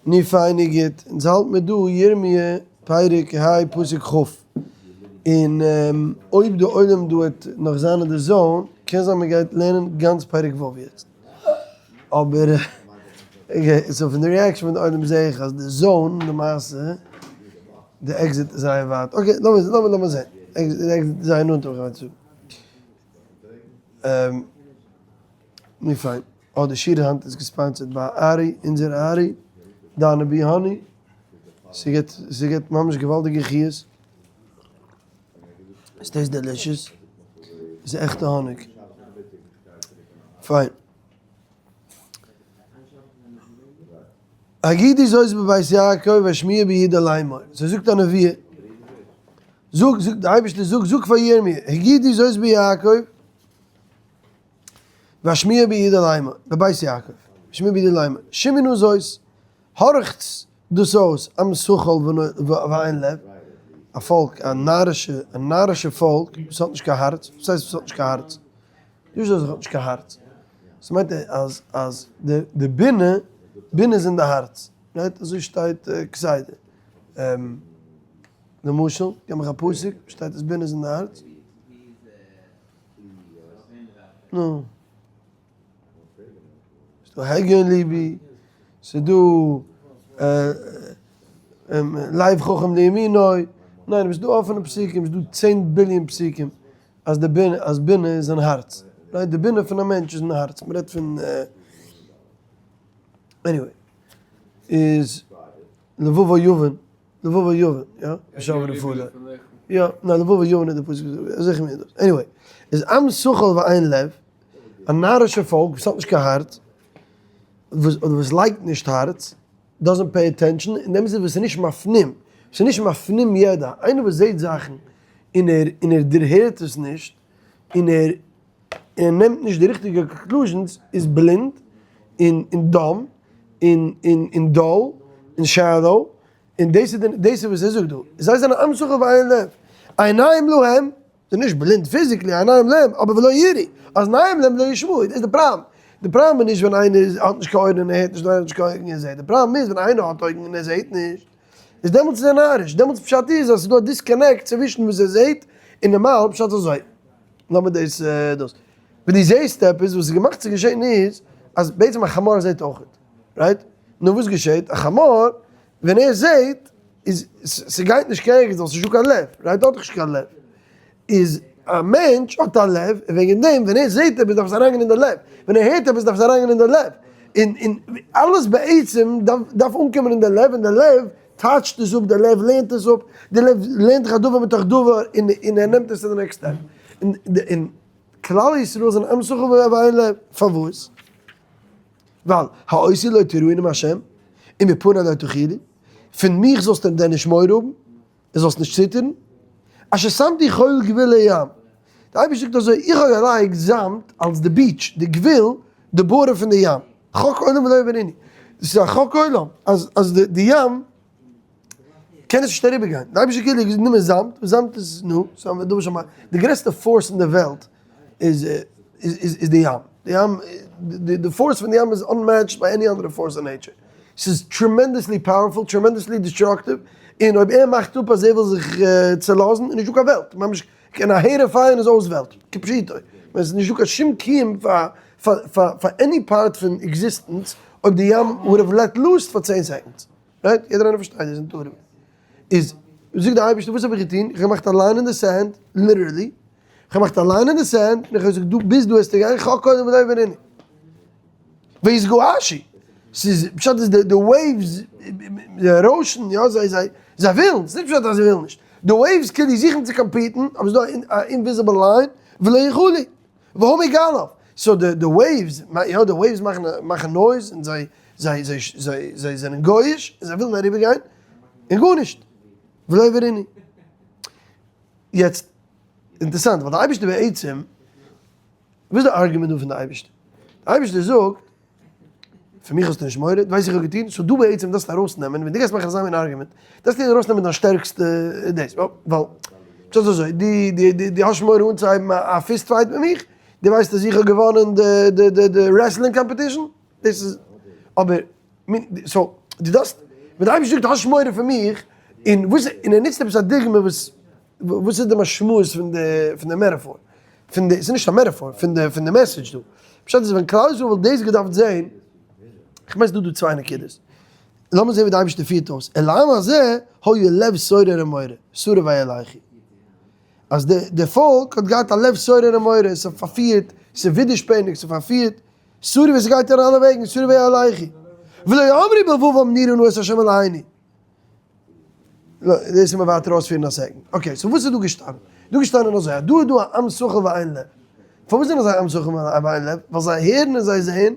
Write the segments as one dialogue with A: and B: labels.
A: נו פיין נו גוט, אונז האלט מיר דא ירמי' פרק ה פסוק כ', און אויב די עולם דא וועט נאך זיין אין די zone, קען זיין מען גייט לערנען גאנץ פרק ו' יעצט, אבער okay, so פון די reaction פון די עולם זעה איך אז די zone למעשה, די exit איז זייער ווייט, okay לאמיר לאמיר לאמיר זען, די exit איז זייער נאנט האב איך געמיינט צו זאגן. נו פיין. אה די שיעור היינט איז געספאנסערט ביי ארי, אונזער ארי, דיינע bee honey, ס'געט ס'געט ממש געוואלדיגע חיות, עס taste delicious, ס'איז עכטע האניג, פיין. הגידו זאת בבית יעקב והשמיעו ביהודה לאמור, אזוי זאגט א נביא, זאג זאגט די אייבערשטער זאג זאג פאר ירמי', הגידו זאת ביעקב, והשמיעו ביהודה לאמור, בבית יעקב, והשמיעו ביהודה לאמור, שמעו נא זאת, הארכטס דאס אויס, עם סכל ואין לב, א פאלק, א נארישע, א נארישע פאלק וואס האט נישט קיין הארץ, וואס הייסט וואס האט נישט קיין הארץ? נישט אז עס האט נישט קיין הארץ, ס'מיינט אז אז די בינה, בינה איז אין די הארץ, right? אזוי שטייט כסדר, למשל, געב מיך א פסוק, שטייט אז בינה איז אין די הארץ? נו. ס'דא הגיון ליבי, ס'דא לב חכם לימינו, ניין אבער ס'דא אפענע פסוקים, ס'דא צען ביליאן פסוקים אז די בינה, אז בינה איז אין הארץ, right די בינה פון א מענטש איז אין הארץ, מ'רעדט פון anyway, איז לבבו יבין. לבבו יבין, יא? ושם רפואה. יא, ניין לבבו יבין איז די פסוק, אזוי איך מיין דאס. anyway, איז עם סכל ואין לב, א נארישע פאלק וואס האט נישט קיין הארץ, וואס אדער וואס לייגט נישט הארץ, doesn't pay attention, אין דעם זין וואס איז נישט מפנים, וואס איז נישט מפנים ידע, איינער וואס זעט זאכן און ער און ער דערהערט עס נישט, און ער און ער נעמט נישט די ריכטיגע conclusions, איז בלינד, און און dumb, און און און dull, און shallow, און דאס איז דאס איז וואס ער זאגט דא, זיי זענען עם סכל ואין לב, עיניים להם, זיי זענען נישט בלינד physically, עיניים להם, אבער ולא יראו, אזניים להם ולא ישמעו, דאס איז די פראבלעם, די פראבלעם איז נישט ווען איינער האט נישט קיין אויערן און ער הערט נישט, און איינער האט נישט קיין אויגן און ער זעט, די פראבלעם איז ווען איינער האט אויגן און ער זעט נישט, איז דעמאלטס איז ער נאריש, דעמאלטס פשט איז אז ס'איז דא א disconnect צווישן וואס ער זעט און נארמאל, פשט אזוי, לאמיר דאס דאס, ווען דו זעסט עפעס, וואס איז געמאכט צו געשען איז, אז בעצם א חמור זעט אויכעט, right? נו וואס געשעט? א חמור ווען ער זעט איז ס'גייט נישט קיין ערגעץ ווייל ס'נישט דא קיין לב, right? האט דאך נישט קיין לב, איז א מענטש האט א לב און וועגן דעם ווען ער זעט עפעס דארף עס אריינגיין אין די לב, ווען ער הערט עפעס דארף עס אריינגיין אין די לב, און און אלעס בעצם דארף דארף אנקומען אין די לב און די לב טייטשט עס אפ, די לב לערנט עס אפ, די לב לערנט זיך א דבר מתוך דבר און און ער נעמט עס צו די next step, און און כלל ישראל זענען עם סכל ואין לב, פארוואס? ווייל האותי לא תיראו נאום השם, ומפני לא תחילו, פון מיך זאלסטו דען נישט מורא האבן, און זאלסט נישט ציטערן, אשר שמתי חול גבול הים. דער אייבערשטער זאגט אזוי, איך האב געלייגט זאמד אלס די beach, די גבול, די border פון די ים, חוק עולם ולא יעבירנו, דאס איז א חוק עולם, אז אז די ים קען עס נישט אריבערגיין, די אייבערשטער כאילו האט גענומען זאמד, זאמד איז נו, די גרעסטע force אין די וועלט איז איז די ים, די ים, די force פון די ים איז unmatched by any אנדערע force אין nature, ס'איז tremendously powerful, tremendously destructive, און אויב ער מאכט אפ אז ער וויל זיך צעלאזן איז נישטא קיין וועלט, ממש קען א הרף עין איז אויס וועלט, כפשוטו, ווען ס'איז נישטא קיין שום קיום פאר פאר פאר any part פון existence אויב די ים would have let loose פאר צען seconds, right? יעדער איינער פארשטייט דאס אין תורה. איז זאגט די אייבערשטער וואס האב איך געטון? איך האב געמאכט א line אין די sand, literally, איך האב געמאכט א line אין די sand, און איך האב געזאגט דא ביז דא וועסטו גיין, חק עולם ולא יעבירנו. ויתגעשו, ס'איז פשט איז די waves, די רוישן, יא זיי זיי זיי ווילן, ס'איז נישט פשט אז זיי ווילן נישט, די waves כאילו זוכן צו compete ן, אבער ס'איז דא א invisible line, ולא יכולו, והמו גליו, so די די waves, יא די waves מאכן מאכן noise, און זיי זיי זיי זיי זיי זענען גוי'איש, און זיי ווילן אריבערגיין, און גארנישט, ולא יעבירנו. יעצט, אינטערסאנט, ווייל די אייבערשטער בעצם, וואס איז די argument דא פון די אייבערשטער? די אייבערשטער זאגט, פון מיך האסטו נישט מורא, דו ווייסט איך האב געטון, so דו בעצם דארפסט ארויסנעמען, ווען דו גייסט מאכן אזא מין argument, דארפסטו ארויסנעמען דיין שטערקסטע דאס, ווייל, פשט איז אזוי, דו דו דו האסט מורא אנצוהייבן א fist fight מיט מיך, דו ווייסט אז איך האב געוואנען די די די wrestling competition, דאס איז, אבער, so. דו דארפסט, ווען דער אייבערשטער זאגט האסט מורא פון מיך, און וואס, און ער נוצט עפעס א דוגמא וואס, וואס איז די משמעות פון די, פון די metaphor? פון די, ס'איז נישט א metaphor, פון די, פון די message דא. פשט איז ווען כלל ישראל וואלט דאס געדארפט זען, כ'מיין ס'דא דא צוויי נקודות. לאמיר זען ווי די אייבערשטער פירט אויס, אל העם הזה היה לב סורר ומורה, סרו וילכו. אז די די פאלק האט געהאט א לב סורר ומורה, עס האט פארפירט, עס איז ווידערשפעניג, עס איז פארפירט, סרו ווי עס גייט אין אלע וועגן, סרו וילכו. ולא אמרו בלבבם נראה נא את ה' אלהינו. דאס וועט מען ווייטער אויספירן א second. Okay, so וואס איז דא געשטאנען? דא געשטאנען אזוי, אז דא איז דא א עם סכל ואין לב. פארוואס זענען זיי עם סכל ואין לב? ווייל זיי הערן און זיי זעען,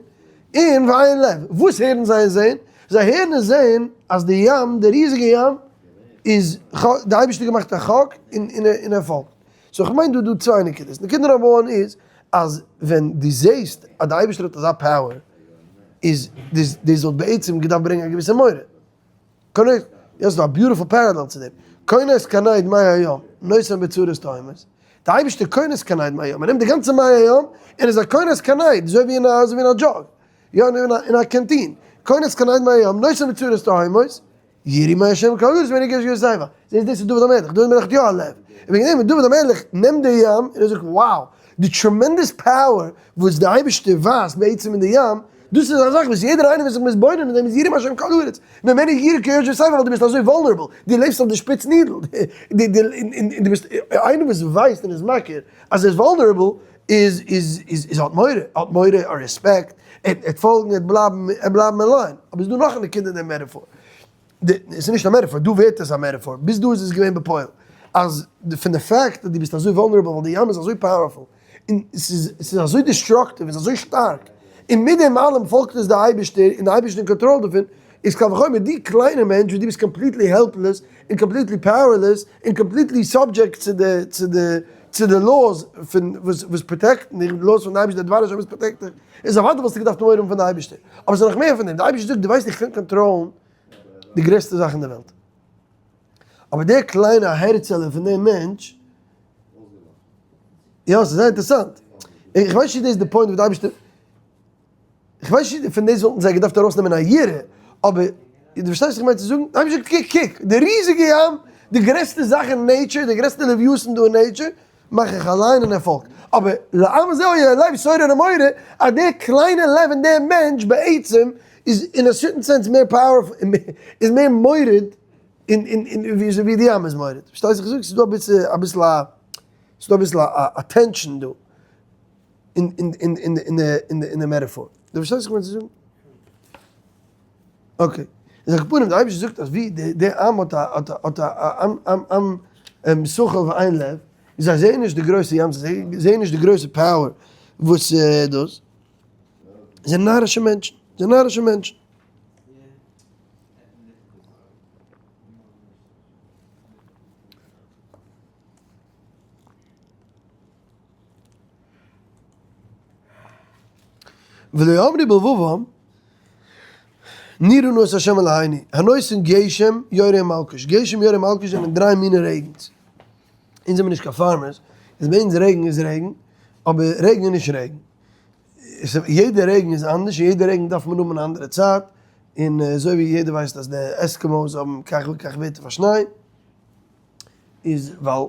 A: און ואין לב. וואס הערן זיי און זעען? זיי הערן און זעען אז די ים, די ריזיגע ים, איז די אייבערשטער געמאכט א חק און און ער פאלגט. so איך מיין דא דא צוויי נקודות. נקודה number one איז, אז ווען דו זעסט אז די אייבערשטער האט אזא power, איז דאס דאס וואלט בעצם געדארפט ברענגען א געוויסע מורא. קונה, יא ס'דא א beautiful parallel צו דעם, כונס כנד מי הים, נותן בצורות תהומות, די אייבערשטער כונס כנד מי הים, ער נעמט די גאנצע מי הים און איז א כונס כנד, אזוי ווי אין א אזוי ווי אין א jug, יא אין א canteen, כונס כנד מי הים, נותן בצורות תהומות, יראו מהשם כל הארץ ממנו גשם יסייבה, זעסט דאס איז דוד המלך, דוד המלך האט יא א לב, און וועגן דעם ווען דוד המלך נעמט די ים און ער זאגט wow, די tremendous power וואס די אייבערשטער ווייזט בעצם אין די ים, דאס איז א זאך וואס יעדער איינער וואס זיך מתבונן אין דעם איז יראו מהשם כל הארץ, ממנו יראו כי יושבי תבל ווייל דו ביסט אזוי vulnerable, דו לעבסט אויף די שפיץ needle, און דו ביסט איינער וואס ווייסט און איז מכיר אז ער איז vulnerable איז איז איז איז האט מורא, האט מורא און רעספעקט, ער וועט פאלגן, ער וועט בלייבן, ער וועט בלייבן אין line, אבער ס'איז דא נאך א נקודה אין דעם metaphor, עס איז נישט א metaphor, דא ווערט עס א metaphor, ביז דא איז עס געווען בפועל, אז פון די fact אז דו ביסט אזוי vulnerable ווייל די ים איז אזוי powerful, און עס איז עס איז אזוי destructive, עס איז אזוי שטארק, און מיט דעם אלעם פאלגט עס די אייבערשטער, און די אייבערשטער אין קאנטראל דערפון, איז קל וחומר דו קליינער מענטש וואס דו ביסט completely helpless, און completely powerless, און completely subject צו די צו די צו די laws פון וואס וואס protect ן דיך, די laws פון די אייבערשטער, די דבר השם וואס protect דיך, איז אוודאי וואלסטו געדארפט מורא האבן פון די אייבערשטער, אבער ס'איז נאך מער פון דעם, די אייבערשטער זאגט דו ווייסט איך קען קאנטראלן די גרעסטע זאך אין די וועלט. אבער דער קליינע הערצעלע פון דעם מענטש, יא, ס'איז זייער אינטערעסאנט. איך ווייס נישט צו דאס איז די point וואס די אייבערשטער, איך ווייס נישט פון דאס וואלטן זיי געדארפט ארויסנעמען א יראה, אבער דו פארשטייסט וואס איך מיין צו זאגן? די אייבערשטער זאגט קוק, קוק, די ריזיגע ים, די גרעסטע זאך אין nature, די גרעסטע לוויתן דא אין nature, מאך איך אליין און ער פאלגט. אבער לעם הזה היה לב סורר ומורה, אז דער קליינער לב אין דער מענטש בעצם איז אין א certain sense מער powerful, איז מער מורד אין אין ווי די ים איז מורד. פארשטייסט וואס איך זאג? ס'איז דא אביסל אביסל א ס'איז דא אביסל א tension דא אין אין אין אין אין אין די metaphor. דו פארשטייסט וואס איך מיין צו זאגן? Okay. איז על כל פנים, דער אייבערשטער זאגט אז ווי דער עם האט א האט א האט א עם עם עם עם שכל ואין לב, זיי זעען נישט די גרויסע ים, זיי זעען נישט די גרויסע power וואס דאס, זיי זענען נארישע מענטשן, זיי זענען נארישע מענטשן. ולא אמרו בלבבם, נראה נא את ה' אלהינו, הנותן גשם יורה ומלקוש, גשם יורה ומלקוש זענען דריי מיני רעגנס, אונז זעמיר נישט קיין farmers, איז ביי אונז רעגן איז רעגן, אבער רעגן איז נישט רעגן, יעדע רעגן איז אנדערש און יעדע רעגן דארף מען האבן אן אנדערע צייט, און אזוי ווי יעדער ווייסט אז די Eskimos האבן כך וכך ווערטער פאר שניי. איז ווייל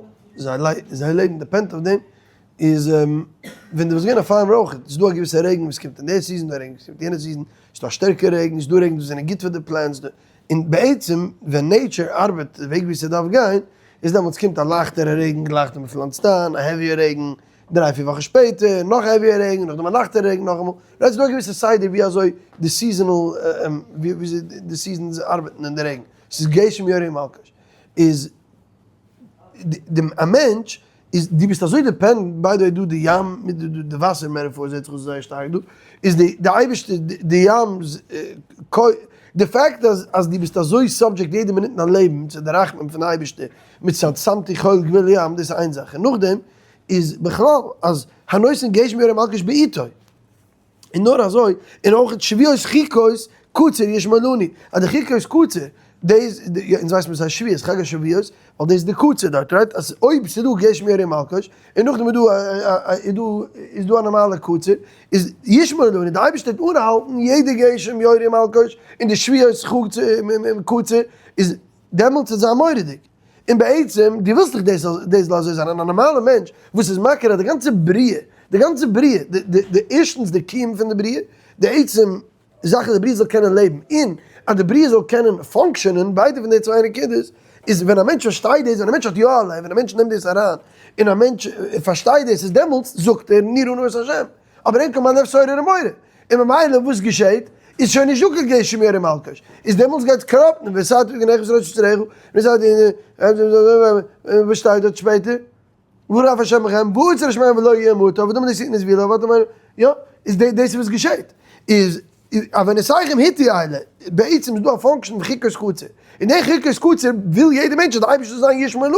A: זיי לעבן depend אויף דעם, איז ווען דו וואלסט געווען א farmer אויך, איז דא א געוויסע רעגן וואס קומט אין די season, דא א רעגן וואס קומט יענע season, ס'איז דא א שטערקערע רעגן, ס'איז דא רעגן וואס זענען גוט פאר די plants, און בעצם ווען nature ארבעט די וועג ווי ס'דארף גיין, איז דעמאלטס קומט א לייכטערע רעגן גלייך ווען מ'פלאנצט איין, א heavier רעגן דריי פיר וואכן שפעטער, נאך heavier רעגן, נאכדעם א לייכטערע רעגן נאכאמאל, right ס'איז דא א געוויסע סדר ווי אזוי די seasonal, ווי אזוי די seasons ארבעטן אין די רעגן, ס'איז גשם יורה ומלקוש. איז די א מענטש איז דו ביסט אזוי dependent by the way דא די ים מיט די וואסער metaphor זעט זיך אויס זייער שטארק דא איז די די אייבערשטער די ים די fact אז אז דו ביסט אזוי subject יעדע מינוט אין דיין לעבן צו די רחמים פון אייבערשטער מצד שמתי כל גבול ים דאס איז איין זאך און נאכדעם איז בכלל אז הנותן גשם יורה ומלקוש בעתו. און נאר אזוי, און אויך שבועות חוקות קציר ישמור לנו, אז די חוקות קציר, דאס, אונז ווייסן וואס הייסט שבועות, חג השבועות, ווייל דאס איז די קציר דארט, right? אז אויב ס'איז דא גשם יורה מלקוש, און נאכדעם איז דא איז דא איז דא א נארמאלע קציר, איז ישמור לנו, די אייבערשטער וועט אנהאלטן יעדע גשם יורה מלקוש, און די שבועות קציר, איז דעמאלטס וועט זיין מורא'דיג. און בעצם, דו ווילסט דאך דאס דאס זאל אזוי זיין, און א נארמאלע מענטש וואס איז מכיר אז די גאנצע בריאה, די גאנצע בריאה, די די די ערשטנס די קיום פון די בריאה, די עצם זאך אז די בריאה זאל קענען לעבן, און אז די בריאה זאל קענען function ען, ביידע פון די צוויי נקודות, איז ווען א מענטש פארשטייט דאס, ווען א מענטש האט יא א לב, ווען א מענטש נעמט דאס אריין, און א מענטש פארשטייט דאס, איז דעמאלטס זאגט ער נראה נא את השם. אבער אין כל הלב סורר ומורה, און ממילא וואס געשעהט? איז שוין נישט דא קיין גשם יורה מלקוש, איז דעמאלטס גייט corrupt ן וסעת וגנך ושרש שריך, וסעת וואס שטייט דארט שפעטער? ורב השם בכם ועוצר השמים ולא יהיה מטר ודומה לסיטן איז ווי לא יא, איז דאס איז וואס געשעהט, איז עוונותיכם הטו אלה, בעצם איז דא א function פון חוקות קציר, און די חוקות קציר וויל יעדער מענטש אז די אייבערשטער זאל זיין ישמור לנו,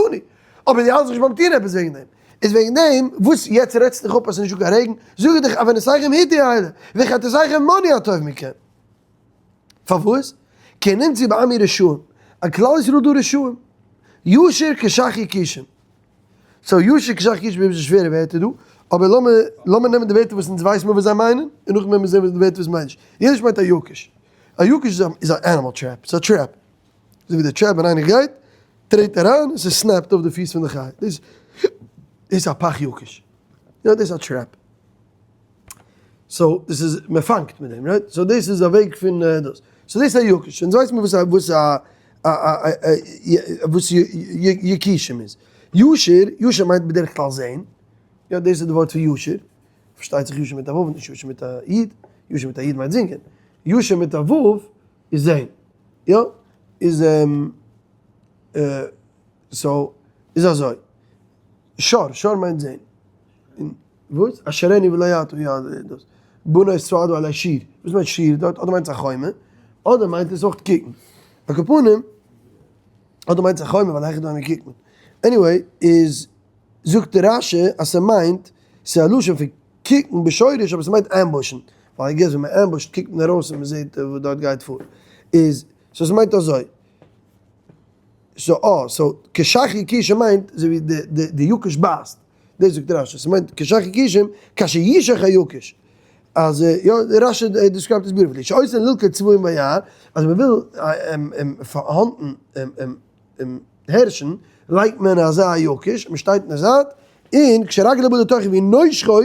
A: אבער די האלטסט זיך נישט ביים טון עפעס וועגן דעם, איז וועגן דעם וואס יעצט רעדסטו דיך אפ אז ס'איז נישטא קיין רעגן, זאג איך דיך עוונותיכם הטו אלה, וחטאותיכם מנעו הטוב מכם. פארוואס? כי נמצאו בעמי רשעים, א כלל ישראל דא רשעים, ישר כשח יקישם. so ישר כשח יקישם איז שווערע ווערטער דא, אבער לאמיר לאמיר נעמען די ווערטער וואס אונז ווייסן מיר וואס זיי מיינען, און נאכדעם וועלן מיר זען וואס די ווערטער וואס מיינען נישט. ירש מיינט א יקיש. א יקיש איז א animal trap, ס'איז א trap. אזוי ווי די trap ווען איינער גייט, טרעט אריין און ס' snap ט אויף די פיס פון די חיה. דאס איז א פח יקיש. יא דאס איז א trap. so דאס איז מען פאנגט מיט דעם right? so דאס איז א וועג פון דאס. so דאס איז א יקיש. אונז ווייסן מיר וואס א וואס א וואס יקישים איז. ישר, ישר מיינט בדרך כלל זעהן. יא דאס איז די ווארט פון ישר. פארשטייט זיך ישר מיט א ו' נישט ישר מיט א י'. ישר מיט א י' מיינט זינגען. ישר מיט א ו' איז זעהן. יא? איז so איז אזוי. שר, שר מיינט זעהן. און וואס? אשרני ולא אתה, יא דאס. בנה את צעדה עלי שור. וואס מיינט שור דארט? אדער מיינט עס א חומה, אדער מיינט עס אויך קוקן. על כל פנים, אדער מיינט עס א חומה ווייל העכער דא קוקט מען. anyway, איז זאגט רש"י אז ס'מיינט, ס'איז א לשון פון קוקן בשורש אבער ס'מיינט ambush ן. ווייל I guess ווען מ'ambush ט קוקט מען ארויס און מ'זעט וואס דארט גייט פאר. איז, so ס'מיינט אזוי. so אה, so כשח יקישם מיינט אזוי ווי די די די יקיש בייסט. דאס זאגט רש"י, ס'מיינט כשח יקישם, כאשר ישך היקיש. אז יא, רש"י describe ט עס beautifully, שעושין ללכוד צבאים ביער, אז מ'וויל פארהאנטן הערשן, לייגט מען אזא יקיש, מ'שטייט אין די זייט, און כשרגלו בא לתוכו והוא נושכו,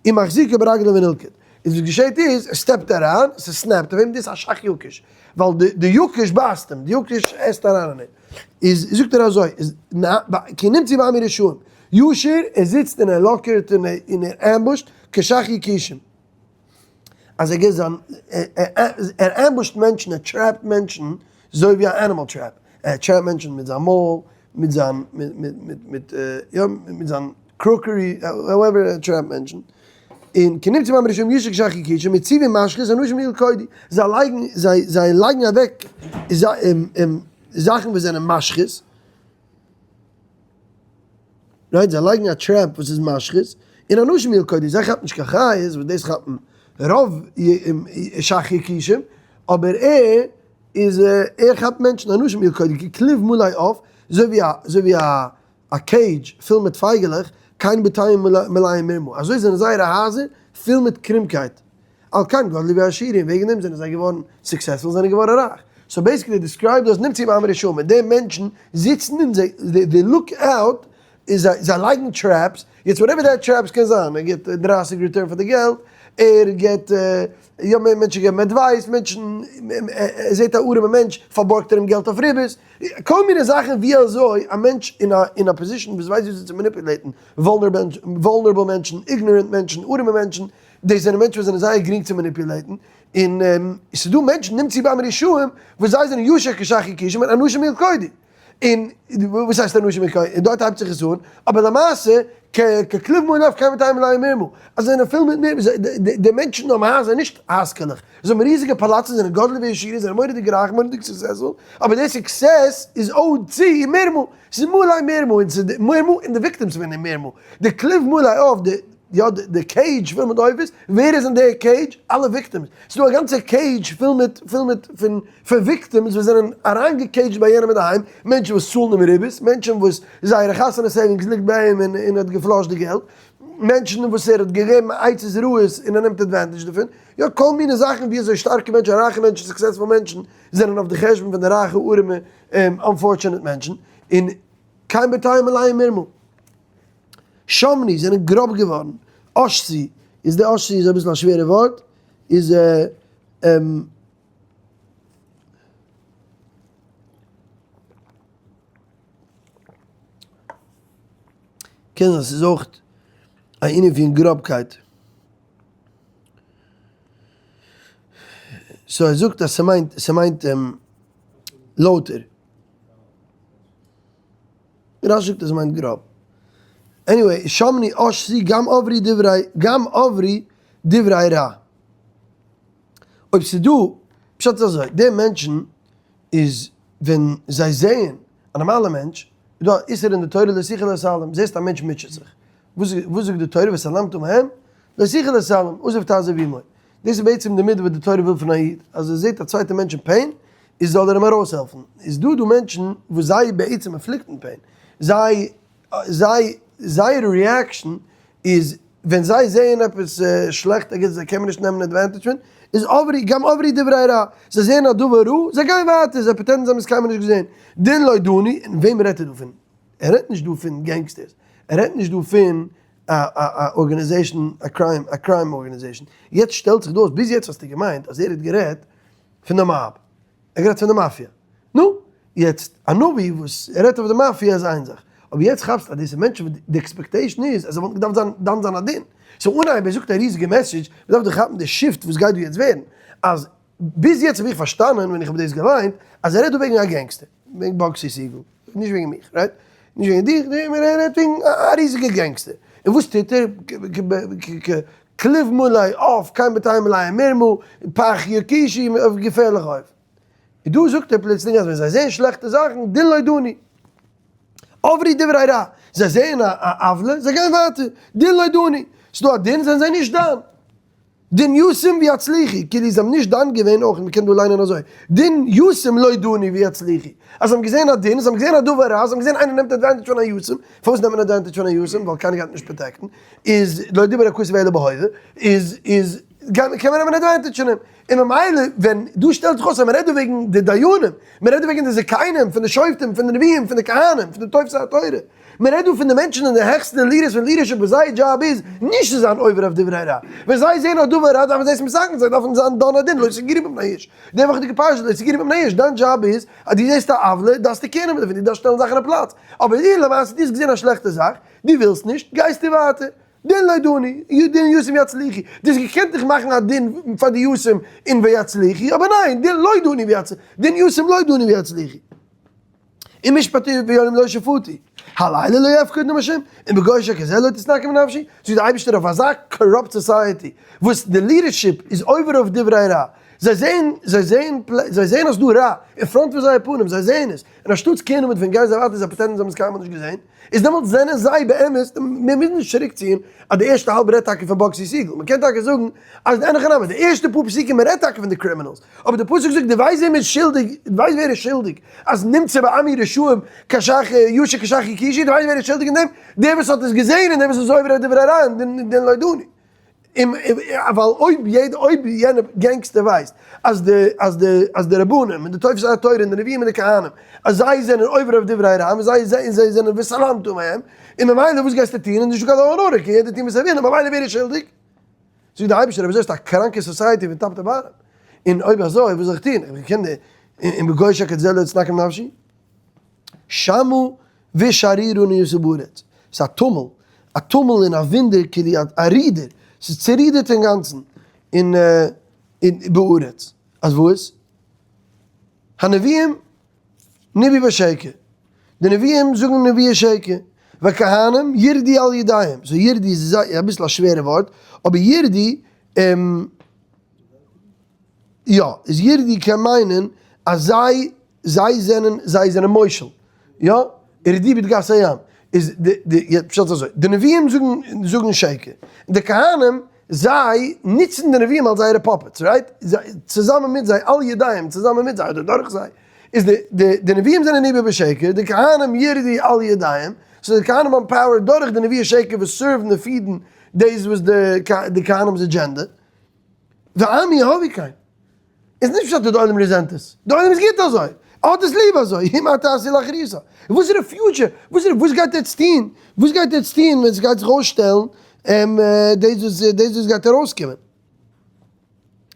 A: ומחזיקו ברגלו ונלכד. איז וואס געשעט איז, ער step ט אריין, ס' snap ט אויף אים, דאס איז א שח יקיש, ווייל די די יקיש בייסט אים, די יקיש עסט אריין אין אים. איז זאגט ער אזוי, איז כי נמצאו בעמי רשעים, ישר, ער זיצט און ער לאקערט און און ער ambush ט, כשח יקישים. אז ער געבט זיין, ער ambush ט מענטשן, ער trap ט מענטשן, אזוי ווי א animal trap, ער trap ט מענטשן מיט זיין מויל, מיט זיין, מיט מיט מיט מיט יא, מיט זיין crockery, however ער trap ט מענטשן, און כי נמצאו בעמי רשעים ישר כשח יקישים, מציבים משחית אנשים ילכודו, זיי לייגן, זיי זיי לייגן אוועק זאכן וואס זענען משחית, right, זיי לייגן א trap וואס איז משחית, און אנשים ילכודו, זיי כאפן נישט קיין חיות, וואס דאס כאפן רוב שח יקישים, אבער ער איז ער כאפט מענטשן אנשים ילכודו, ככלוב מלא עוף, אזוי ווי א אזוי ווי א א cage פול מיט פייגעלעך, כן בתיהם מלאים מרמה, אזוי זענען זייערע הייזער פול מיט קרומקייט. על כן גדלו ועשירו, און וועגן דעם זענען זיי געווארן successful, זענען געווארן רייך. so basically describe דאס נמצאו בעמי רשעים, די מענטשן זיצן און זיי they look out, און זיי זיי לייגן traps, יעצט whatever that traps קען זיין, ער גיבט 30 return פאר די געלט, ער גיבט יא מענטשן געבן advice, מענטשן ער זעט א ארעמע מענטש פארבארגט ער אים געלט אויף ריבית, כל מיני זאכן ווי אזוי א מענטש אין א אין א position וואס ווייסט ווי אזוי צו manipulate ן vulnerable מענטשן, ignorant מענטשן, ארעמע מענטשן, דאס זענען מענטשן וואס זענען זייער גרינג צו manipulate ן, און ס'איז דא מענטשן נמצאו בעמי רשעים וואס זיי זענען ישר כשח יקישם און אנשים ילכודו. און וואס הייסט אנשים ילכודו? און דארט הייבט זיך עס אן, אבער למעשה ככלוב מלא עוף כן בתיהם מלאים מרמה, אז זיי זענען פול מיט מרמה, די מענטשן האבן הייזער נישט הייזקעלעך, זיי האבן ריזיגע פאלאצן, זיי זענען גדלו ועשירו, זיי זענען מורא'דיג רייך, מורא'דיג successful, אבער די success איז owed צו מרמה, ס'איז מלא מרמה, און ס'איז מרמה און די victims פון די מרמה, די כלוב מלא עוף, די. יא, די cage פול מיט עופות, ווער איז אין די cage? אלע victims. ס'איז דא א גאנצע cage פול מיט פול מיט פון פון victims וואס זענען אריינגע cage ט ביי יענעם אינדערהיים, מענטשן וואס צאלן אים ריבית, מענטשן וואס זייערע חתונה savings ליגט ביי אים און ער האט גע flush ט די געלט, מענטשן וואס ער האט געגעבן עצות רעות און ער נעמט advantage דערפון, יא כל מיני זאכן ווי אזוי שטארקע מענטשן, רייכע מענטשן, successful מענטשן זענען אויף די חשבון פון די רייכע ארימע unfortunate מענטשן, און כן בתיהם מלאים מרמה. שמנו זענען גראב געווארן. עשתו איז די עשתו איז אביסל א שווערע ווארט, איז קען זיין ס'איז אויך א ענין פון גראבקייט. so ער זאגט אז ס'מיינט ס'מיינט לויטער. רש"י זאגט אז ס'מיינט גראב. anyway, שמנו עשתו גם עברו דברי גם עברו דברי רע. אויב ס'איז דא, פשט איז אזוי, די מענטשן איז ווען זיי זעען א נארמאלע מענטש, איז דא א איסור אין די תורה לא תוכל להתעלם, זעסט א מענטש מוטשעט זיך, וואס זאגט די תורה והתעלמת מהם? לא תוכל להתעלם, עזוב תעזוב עמו. דאס איז בעצם די מידה וואס די תורה וויל פון א איד, אז ער זעט א צווייטע מענטש אין pain, איז זאל ער אים ארויסהעלפן. איז דא דא מענטשן וואס זיי בעצם inflict ן pain, זיי זיי זייער reaction איז ווען זיי זעען עפעס שלעכט against זיי קען מען נישט נעמען advantage פון, איז עברו גם עברו דברי רע, זיי זעען א דבר רע, זיי גייען ווייטער, זיי pretend ן זיי האבן עס קיינמאל נישט געזען. דין לא דנו, און וועם רעדט ער דא פון? ער רעדט נישט דא פון gangsters, ער רעדט נישט דא פון א א organization, א crime א crime organization. יעצט שטעלט זיך דא אויס, ביז יעצט האסטו געמיינט אז ער האט גערעדט פון די mob, ער האט גערעדט פון די מאפיא. נו, יעצט א נביא וואס רעדט אויף די מאפיא איז איין זאך, אבער יעצט כאפסטו אז דאס איז מענטשן וואס די expectation איז אז זיי וואלטן געדארפט זיין דן זיין א דין. so אנהייב ער זאגט א ריזיגע message, מ'דארף דאך כאפן די shift וואס גייט דא יעצט ווערן, אז ביז יעצט האב איך פארשטאנען ווען איך האב דאס געליינט אז ער רעדט דא וועגן א gangster, וועגן באגסי סיגל, נישט וועגן מיך, right? נישט וועגן דיך, ער רעדט וועגן א ריזיגע gangster. און וואס טוט ער? כלב מלא עוף, כן בתיהם מלאים מרמה, פח יכישו, אויף געפערליך אויף. און דא זאגט ער פלוצלינג אז ווען זיי זעען שלעכטע זאכן, דין לא דנו. עברו דברי רע, זיי זעען א עוולה, זיי גייען ווייטער, דין לא דנו. ס'דא א דין, זענען זיי נישט דן. דין יתום ויצליחו, כאילו זיי האבן נישט דן געווען אויך, מ'קען דא ליינען אזוי, דין יתום לא דנו ויצליחו, אז זיי האבן געזען א דין, זיי האבן געזען א דבר רע, זיי האבן געזען איינער נעמט advantage פון א יתום, פארוואס נעמט מען advantage פון א יתום? ווייל קיינער גייט נישט protect ן, איז לא דיבר הכתוב אלא בהווה, איז איז קען מען נעמען advantage פון אים, און ממילא ווען דא שטעלט זיך אויס אז מ'רעדט דא וועגן די דיינים, מ'רעדט דא וועגן די זקנים, פון די שופטים, פון די נביאים, פון די כהנים, פון די תופסי התורה, מען רעדט דא פון די מענטשן אין די העכסטע leaders פון leadership וואס זייער דזשאב איז נישט צו זיין עובר אויף דברי רע, ווען זיי זעען א דבר רע דארפן זיי עס מתקן זיין, דארפן זיין דן הדין לא תגורו מפני איש, די וואכעדיגע פרשה לא תגורו מפני איש, דיין דזשאב איז אז דו זעסט א עוולה דארפסטו care נעמען דערפון, דו דארפסט שטעלן זאכן אין פלאץ, אבער דו למעשה דו האסט געזען א שלעכטע זאך, דו ווילסט נישט, גייסטו ווייטער, דין לא דנו, דין יתום ויצליחו, דו האסט געקענט דיך מאכן א דין פאר די יתום און ויצליחו, אבער ניין, דין לא דנו ויצליחו, דין יתום לא דנו ויצליחו. ומשפט אביונים לא שפטו, הלילה לא יפקוד נאם השם, און בגוי שכזה לא תתנקם נפשי, זאגט דער אייבערשטער אויף אזא corrupt society וואס די leadership איז עובר אויף דברי רע, זיי זעען, זיי זעען, זיי זעען אז דא רע אין front פון זייער פנים, זיי זעען עס, און אנשטאטס care נעמען פון גיין זיי ווייטער זיי pretend ן זיי האבן עס קיינמאל נישט געזען, איז דעמאלטס זענען זיי באמת, מיר מוזן נישט צוריק ציען אז די ערשטע האלב רעדט טאקע פון באגסי סיגל, מען קען טאקע זאגן אז אין הכי נמי, די ערשטע פאר פסוקים רעדט טאקע פון די criminals, אבער די פסוק זאגט דו ווייסט וועם איז שולדיג, דו ווייסט ווער איז שולדיג אז נמצא בעמי רשעים כשח ישע כשח יכישו, דו ווייסט ווער איז שולדיג אין דעם? דער וואס האט עס געזען און דער וואס איז עובר אויף דברי רע און דין לא דנו. ווייל אויב יעדע אויב יענער gangster ווייסט אז די אז די אז די רבנים און די תופסי התורה און די נביאים און די כהנים אז זיי זענען עובר אויף דברי רע און זיי און זיי זענען והתעלמת מהם און ממילא וואס גייסטו טון איז נישטא קיין law and order קען יעדער טון וואס ער וויל און ממילא ווער איז שולדיג? זאגט דער אייבערשטער אויב אזוי איז א קראנקע society פון top to bottom, און אויב אזוי וואס זאל איך טון, איך קען די, און בגוי שכזה לא תתנקם נפשי, שמה ושערוריה נהיתה בארץ, ס'איז א טומל, א טומל און א וואונדער כאילו א רודער, ס'איז צערודערט אינגאנצן, און בארץ, אז וואס? הנביאים נבאו בשקר, די נביאים זאגן נבואה שקר, והכהנים ירדו על ידיהם, so ירדו איז אביסל א שווערע ווארט, אבער ירדו, יא, איז ירדו קען מיינען אז זיי, זיי זענען, זיי זענען מושל, יא, ירדו בדגת הים. איז די די יעצט פשט איז אזוי, די נביאים זאגן זאגן שקר, די כהנים זיי נוצן די נביאים אלס זייערע puppets, right? צוזאמען מיט זיי, על ידיהם, צוזאמען מיט זיי אדער דורך זיי, איז די די די נביאים זענען ניבא בשקר, די כהנים ירדו על ידיהם, so די כהנים האבן power דורך די נביאי שקר וואס serve ן און feed ן דאס וואס די די כהנים'ס אג'ענדע. ועמי אהבו כן. איז נישט פשט אז די עולם resent עס, די עולם איז גוט אזוי, ער האט עס ליב אזוי, ומה תעשי לאחריתה. וואס איז די future? וואס איז וואס גייט עטץ טון? וואס גייט עטץ טון ווען ס'גייט זיך אויסשטעלן דאס וואס דאס וואס גייט ארויסקומען?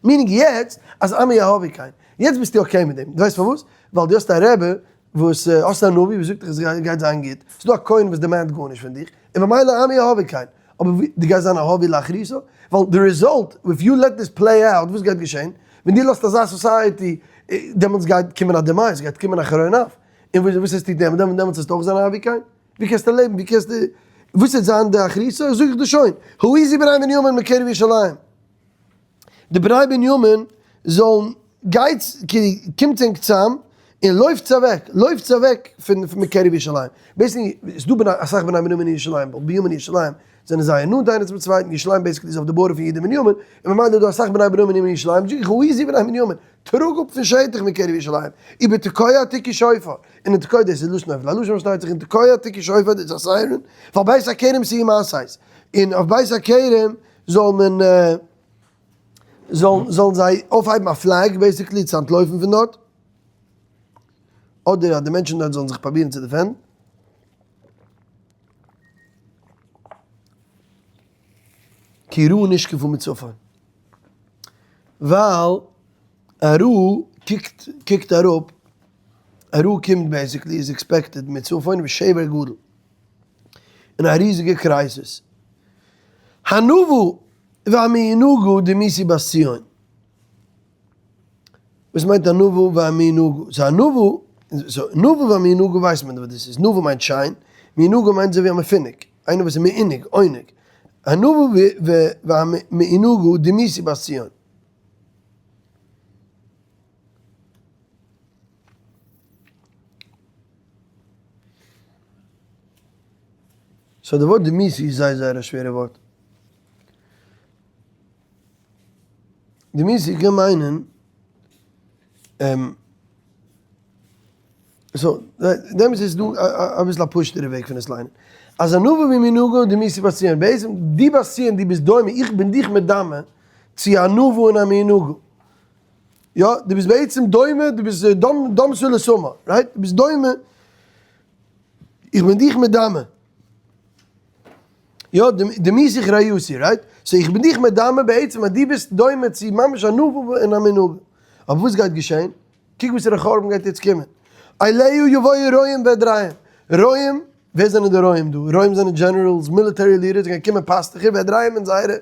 A: meaning יעצט אז עמי אהבו כן, יעצט ביסטו okay מיט דעם, דו ווייסט פארוואס? ווייל דו האסט א רבי וואס האסט א נביא וואס זאגט דיך עס גייט זיין גוט, ס'איז דא א כהן וואס demand גארנישט פון דיך, און ממילא עמי אהבו כן. אבער ווי, דו גייסט זיין אהבו לאחריתה? ווייל די result, if you let this play out, וואס גייט געשען? ווען דו לאזט אזא society, דעמאלטס גייט קומען א demise, גייט קומען א חרון אף. און וואס וואס וועסטו טון דעמאלטס? דעמאלטס וועסטו אויך זיין אהבו כן? ווי קענסטו לעבן? ווי קענסטו, וואס וועט זיין די אחריתה? זאג איך דיר שוין, העיזו בני בנימין מקרב ירושלים. די בני בנימין זאלן גייטס קומטס ענק צאם און לויפטס אוועק, לויפטס אוועק פון מקרב ירושלים, basically איז דא בני אסאך בני בנימין אין ירושלים, ווייל בנימין און ירושלים זענען זייער נאנט איינער צום צווייטן, ירושלים basically איז אויף די border פון יהודה און בנימין, און ממילא איז דא אסאך בני בנימין אין ירושלים, זאג איך העיזו בני בנימין, טראג אפ פון שטח מקרב ירושלים, ובתקוע תקעו שופר, און אין תקוע דאס איז לשון אויף לשון פארשטייט זיך, אין תקוע תקעו שופר דאס איז א siren, ווייל בית הכרם תהי משאת, און אויף בית הכרם זאל מען זאלן זאלן זיי אויפהייבן א flag basically צו אנטלויפן פון דארט, אדער אז די מענטשן דארט זאלן זיך פראבירן צו defend ן. כי רעה נשקפה מצפון, ווייל א רעה קוקט קוקט אראפ, א רעה קומט basically איז expected מצפון ושבר גדול. אין א ריזיגע crisis. הנבא והמעונגה דמיתי בת ציון. וואס מיינט הנבא והמעונגה? so הנבא, so נבא והמעונגה ווייסט מען וואס דאס איז. נבא מיינט שיין, מעונגה מיינט אזוי ווי א מפונק, איינער וואס איז מעונג, עונג. הנבא והמעונגה דמיתי בת ציון. so די ווארט דמיתי איז זייער זייער א שווערע ווארט. דמיתי קען מיינען so דעמאלטס איז דא אביסל א פשוט'ערע וועג פון עס ליינען. אז הנבא והמעונגה דמיתי בת ציון, בעצם די בת ציון דו ביסט דומה, איך בין דיך מדמה צו א נבא און א מעונגה. יא, דו ביסט בעצם דומה, דו ביסט דומתו לסומא, right? דו ביסט דומה, איך בין דיך מדמה. יא, דמיתיך רעיתי, right? so איך בין דיך מדמה בעצם אז דו ביסט דומה צו ממש א נבא און א מעונגה. אבער וואס גייט געשען? קוק וואסערע חורבן גייט יעצט קומען. אליה יבואו רועים ועדריהם. רועים, ווער זענען די רועים דא? רועים זענען generals, military leaders, גייען קומען פאסטוכער, ועדריהם און זייערע,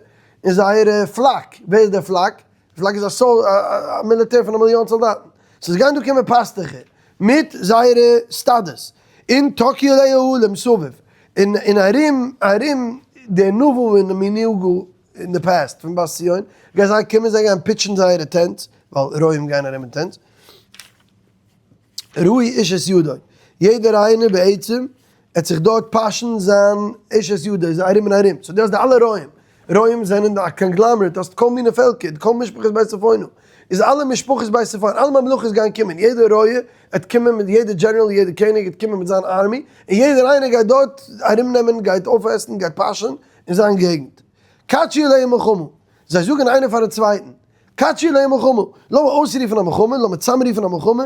A: און זייערע flock. ווער איז דער flock? flock איז א סאל א מיליטער פון א מיליאן סאלדאטן. so עס גייען דא קומען פאסטוכער מיט זייערע סטאדעס און תקעו עליה אהלים סביב און און ארום ארום די נבא און המעונגה אין די past פון בת ציון גייען זיי קומען זיי גייען pitch ן זייערע tents ווייל רועים גייען ארום אין tents. רעי איש את ידו, יעדער איינער בעצם עט זיך דארט פאשן זיין איש את ידו, איז ארום און ארום, so דו האסט די אלע רועים, רועים זענען א conglomerate, האסט כל מיני פעלקער, כל משפחות בית צפונה, איז אלע משפחות בית צפון, אלע ממלכות גייען קומען, יעדער רועה עט קומען מיט יעדער general, יעדער קעניג עט קומען מיט זיין army, און יעדער איינער גייט דארט ארום נעמען, גייט אויפעסן, גייט פאשען אין זיין געגנט. קדשו עליהם מלחמה, זיי זאגן איינער פארן צווייטן, קדשו עליה מלחמה, לאמיר אויסרופן א מלחמה, לאמיר צאמרופן א מלחמה,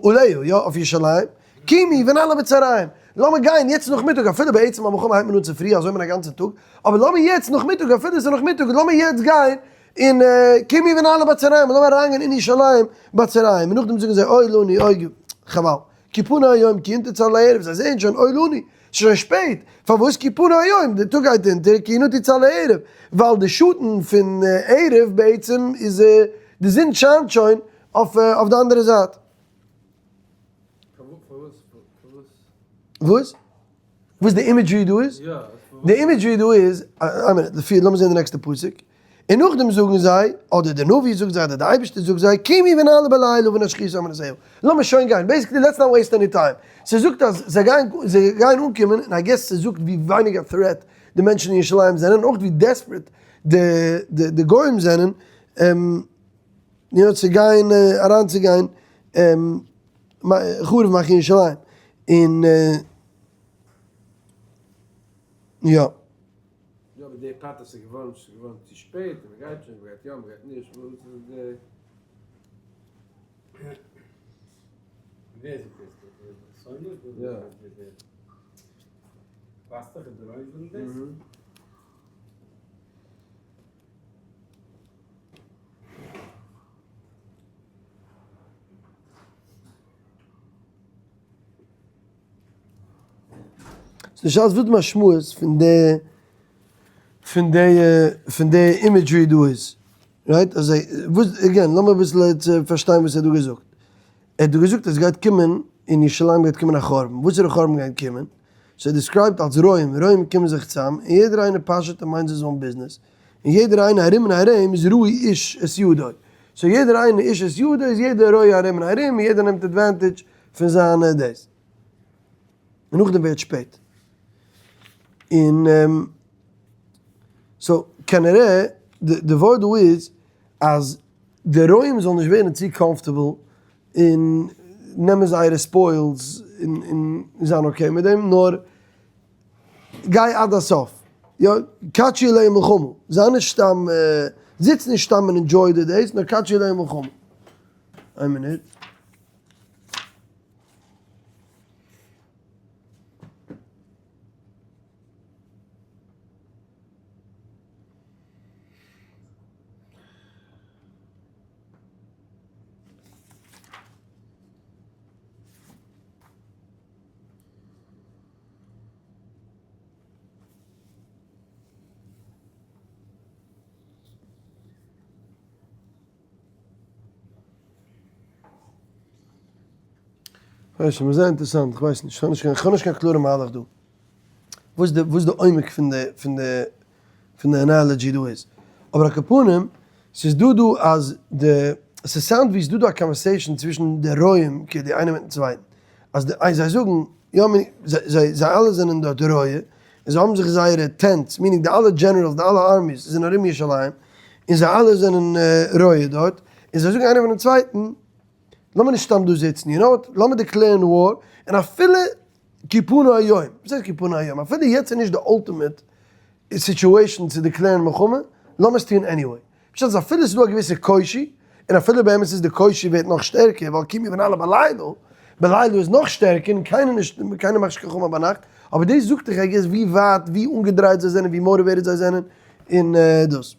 A: עליה, יא, אויף ירושלים, קומו ונעלה בצהריים, לאמיר גיין יעצט נאכמיטאג, אפילו בעצם א מלחמה הייבט מען אן צופרי, אזוי מען א גאנצע טאג, אבער לאמיר יעצט נאכמיטאג, אפילו עס איז נאכמיטאג, לאמיר יעצט גיין, און קומו ונעלה בצהריים, לאמיר אריינגיין אין ירושלים בצהריים, און נאכדעם זאגן זיי אוי לנו, אוי, חבל, כי פנה היום, כי נטו צל הערב, זיי זעען שוין אוי לנו, ס'איז שוין שפעט, פארוואס כי פנה היום, די טאג גייט אונטער, כי נטו צל הערב, ווייל די שאטן פון ערב בעצם איז די זון שיינט שוין אויף די אנדערע זייט. וואס? וואס די imagery דא איז? די imagery דא איז, איין מינוט, לפי, לאמיר זען די נעקסטע פסוק. און נאכדעם זאגן זיי, אדער דער נביא זאגט זיי, אדער דער אייבערשטער זאגט זיי, קומי ונעלה בלילה ונשחית ארמנותיה, לאמיר שוין גיין, basically let's not waste any time, ס'זאגט אז זיי גייען זיי גייען אנקומען, און I guess ס'זאגט ווי ווייניג א threat די מענטשן אין ירושלים זענען, און אויך ווי desperate די די גוים זענען, יא צו גיין אריינצוגיין חרוב מאכן ירושלים, און יא.
B: יא אבער די part אז ס'איז געווארן ס'איז געווארן צו שפעט און מ'גייט שוין מ'גייט יא מ'גייט נישט וואס איז די.
C: ווער זאגט דאס? די שונא?
B: יא.
C: פאסטעך און די רוים זאגן דאס?
A: ס'איז נישט אלץ וואס די משמעות פון די פון די פון די imagery דא איז, right? אז זיי וואס again לאמיר אביסל פארשטיין וואס ער האט דא געזאגט. ער האט דא געזאגט אז עס גייט קומען אין ירושלים גייט קומען א חורבן, וואס איז די חורבן גייט קומען? ס'איז described אלס רועים, רועים קומען זיך צאם און יעדער איינער פאשעט און מיינds his own business, און יעדער איינער ארום און ארום איז רועי איש את ידו, so יעדער איינער איש את ידו איז יעדער רועה ארום און ארום און יעדער נעמט advantage פון זיינע דאס. און נאכדעם ווערט שפעט. און so כנראה די ווארט דא איז אז די רועים זאלן נישט ווערן צו comfortable און נעמען זייערע spoils און זיין okay מיט דעם, נאר גיי עד הסוף, יא, קדשו עליהם מלחמה, זיי נישט סתם, זיץ נישט סתם און enjoy די days, נאר קדשו עליהם מלחמה. איין מינוט. כ'ווייס נישט, זייער אינטערעסאנט, כ'ווייס נישט, כ'האב נישט קיין, כ'האב נישט קיין קלארע מהלך דא, וואס די, וואס די עומק פון די, פון די, פון די analogy דא איז, אבער על כל פנים, ס'איז דא דא אז די, ס' sound ווי ס'איז דא דא א conversation צווישן די רועים כאילו איינער מיטן צווייטן, אז די, זיי זאגן, יא מ, זיי, זיי אלע זענען דארט רועה, און זיי האבן זיך זייערע tents, meaning די אלע generals, די אלע armies זענען ארום ירושלים, און זיי אלע זענען רועה דארט, און זיי זאגן איינער פונעם צווייטן, לאמיר נישט סתם דא זיצן, you know what, לאמיר declare ן war, און אפילו כי פנה היום, וואס הייסט כי פנה היום? אפילו יעצט איז נישט די ultimate situation צו declare ן מלחמה, לאמיר עס טון anyway. פשט איז אפילו עס איז דא א געוויסע קושי, און אפילו באמת איז די קושי ווערט נאך שטערקער, ווייל קומי ונעלה בלילה, בלילה איז נאך שטערקער און קיינער נישט, קיינער מאכט נישט קיין חכמה ביינאכט, אבער דאס זאגט דיך I guess ווי ווייט, ווי אנגעדרייט זיי זענען, ווי motivated זיי זענען, און דאס.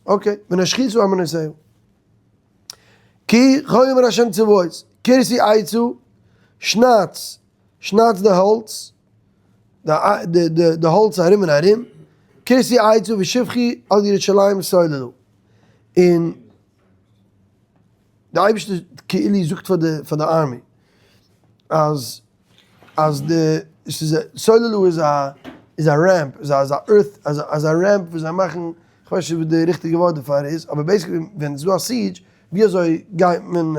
A: okay, ונשחיתה ארמנותיה. כי כה אמר השם צבאות, כרתו עצה, שניידטס, שניידטס די האלץ, די האלץ ארום און ארום, כרתו עצה ושפכו על ירושלים סוללה. און די אייבערשטער כאילו זאגט פאר די פאר די army אז אז די ס'איז סוללה איז א איז א ramp איז א אזא earth אזא אזא ramp וואס זיי מאכן כ'ווייס נישט וואס די ריכטיגע ווארט דערפאר איז אבער basically ווען ס'איז דא א siege ווי אזוי גייט מען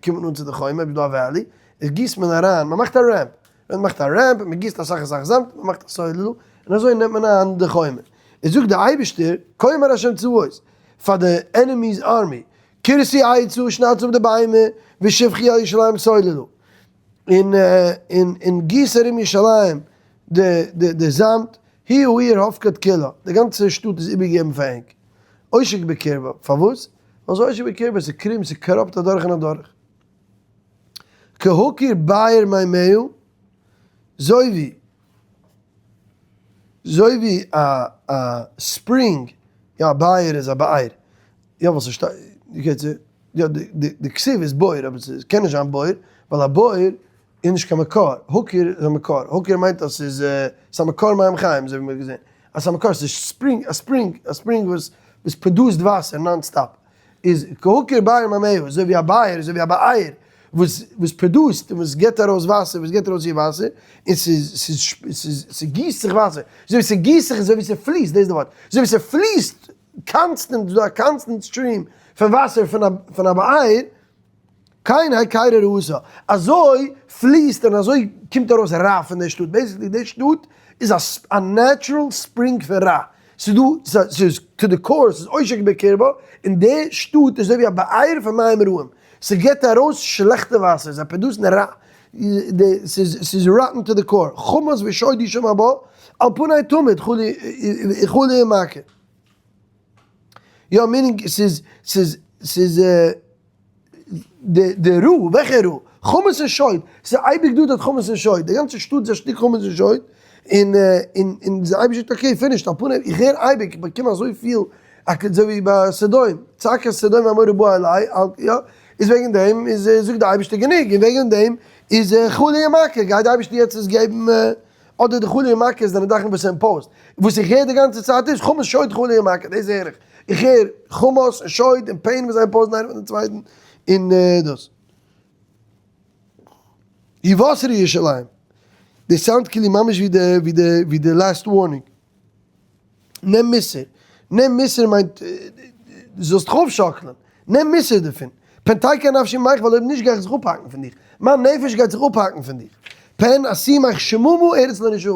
A: קומט מען אן צו די חומה אויב איז דא א valley איז גיסט מען אריין מ'מאכט א ramp מען מאכט א ramp מען גיסט אסאך אסאך זאמד מען מאכט א סוללה און אזוי נעמט מען איין די חומה איז זאגט דער אייבערשטער כה אמר השם צבאות פאר די enemy's army כרתו עצה שניידטס אפ די ביימער ושפכו על ירושלים סוללה און און און גיס ארום ירושלים די די די זאמד היא העיר הפקד כולה די גאנצע שטאט איז איבערגעגעבן פאר ענק עושק בקרבה פארוואס ווייל ס'איז עושק בקרבה ס'איז קרום ס'איז corrupt אדורך און אדורך. כהקיר באר מימיה, זוי ווי זוי ווי א א spring, יא א באר איז א באר, יא ווייל ס'שטייט, יא די די כתיב איז בור אבער ס'קען נישט זיין בור, ווייל א בור איז נישט קיין מקור, הקיר איז א מקור, הקיר מיינט אז ס'איז ס'איז א מקור מים חיים אזוי ווי מ'האט געזען, אז ס'איז א מקור ס'איז spring א spring א spring וואס וואס produce ט וואסער non stop. איז כהקיר באר מימיה, אזוי ווי א באר, אזוי ווי א באר וואס וואס produce ט און וואס גיבט ארויס וואסער, וואס גיבט ארויס איר וואסער, און ס'איז ס'איז ס'איז ס'גיסט זיך וואסער, אזוי ווי ס'גיסט זיך אזוי ווי ס'פליסט, דאס איז די ווארט, אזוי ווי ס'פליסט. constant, ס'דא א constant stream פון וואסער פון א באר, כן העקירה רעתה, אזוי פליסט און אזוי קומט ארויס רע פון די שטאט, basically די שטאט איז א natural spring פון רע, ס'איז דא, ס'איז to the core, ס'איז עושק בקרבה, און די שטאט איז אזוי ווי א באר פון מים רעים, ס'געבט ארויס שלעכטע וואסער, זיי produce ן רע, ס'איז rotten to the core, חמס ושוד ישמע בה, על פני תמיד חולי ומכה. יא meaning ס'איז ס'איז ס'איז די די רע, וועלכע רע? חמס און שוד, ס'איז אייביג דא דארט חמס און שוד, די גאנצע שטאט איז א שטיק חמס און שוד, און און און די אייבישטער זאגט okay finished, על פנים איך הער אייביג איך באקום אזויפיל אזוי ווי ביי סדום, צעקת סדום ועמורה באה אלי, יא, איז וועגן דעם איז זאגט די אייבישטער גענוג, און וועגן דעם איז חולי ומכה, גייט די אייבישטער יעצט עס געבן. אדער די חולי ומכה זענען זאכן וואס imposed. וואס איך הער די גאנצע צייט איז חמס שוד חולי ומכה, דאס הער איך. איך הער חמס און שוד און pain וואס זיי impose ן איינער פון דעם צווייטן און דאס. היווסרי ירושלים. דאס sound כאילו ממש ווי די ווי די ווי די last warning. נעם מוסר. נעם מוסר מיינט דו זאלסט דיך אויפשאקלען. נעם מוסר דערפון. פן תעקר נפשי ממך ווייל אויב נישט גיי איך זיך אפהאקן פון דיך. מיין נפש גייט זיך אפהאקן פון דיך. פן אשימך שממה ארץ לא נשבה.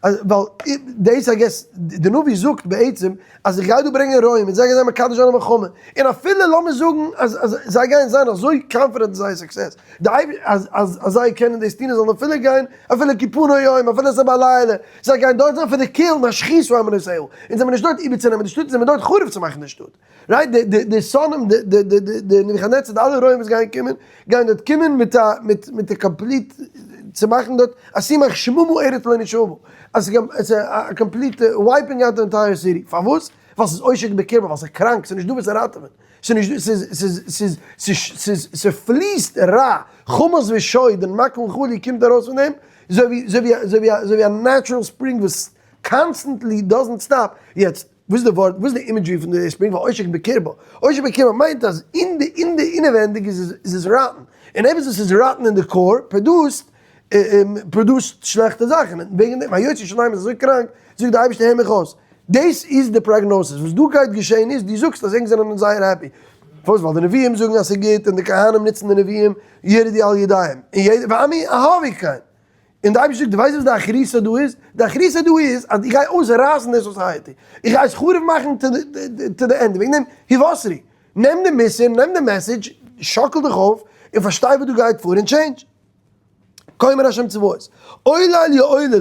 A: ווייל דאס I guess די נביא זאגט בעצם אז איך גיי דא ברענגען רועים און זיי גייען זיין מקדש זיין א מלחמה. און אפילו לאמיר זאגן אז אז זיי גייען זיין אזוי confident אין זייער success. די אז אז אז זיי קענען דאס טון און זאלן אפילו גיין אפילו כי פנה יום אפילו עס איז בלילה. זיי גייען דארט זיין פאר די kill משחית ארמנותיה. אונז זעמיר נישט דארט איבערצונעמען די שטאט אונז זעמיר דארט חרוב צו מאכן די שטאט. right די די די שונאים די די די די די נבוכדנצר די אלע רועים וואס גייען קומען גייען דארט קומען מיט א מיט מיט א complete צו מאכן דארט אשימך שממה ארץ לא נשבה אז ס'איז א complete wiping out די entire city פארוואס ווייל ס'איז עושק בקרבה ווייל ס'איז קראנק ס'איז נישט דא וואס צו ראטעווען ס'איז נישט דא ס'איז ס'איז ס'איז ס'איז ס'פליסט רע חמס ושוד און מכה און חולי קומט ארויס פון דעם אזוי ווי אזוי ווי אזוי ווי אזוי ווי א natural spring וואס constantly doesn't stop יעצט וואס איז די ווארט, וואס איז די imagery פון די spring פון עושק בקרבה? עושק בקרבה מיינט אז אין די אין די אינעווענדיג איז עס איז עס rotten, און עפעס וואס איז rotten אין די core produce ט produce ט שלעכטע זאכן, און וועגן דעם היות ירושלים איז אזוי קראנק, זאגט די אייבערשטער הער מיך אויס, דאס איז די prognosis, וואס דא גייט געשען איז, דו זאגסט אז ענק זענען זייער happy, פארוואס? ווייל די נביאים זאגן אז ס'איז גוט און די כהנים נוצן די נביאים ירדו על ידיהם, און יעדער, ועמי אהבו כן. און די אייבערשטער זאגט, דו ווייסט וואס די אחריתא דא איז? די אחריתא דא איז אז איך גיי אויסרייסן די society, איך גיי עס חרוב מאכן to the end, וועגן דעם היווסרי, נעם די מוסר, נעם די message, שאקל דיך אויף, און פארשטיי וואס דא גייט פאר און change. כה אמר השם צבאות, עולל יעוללו,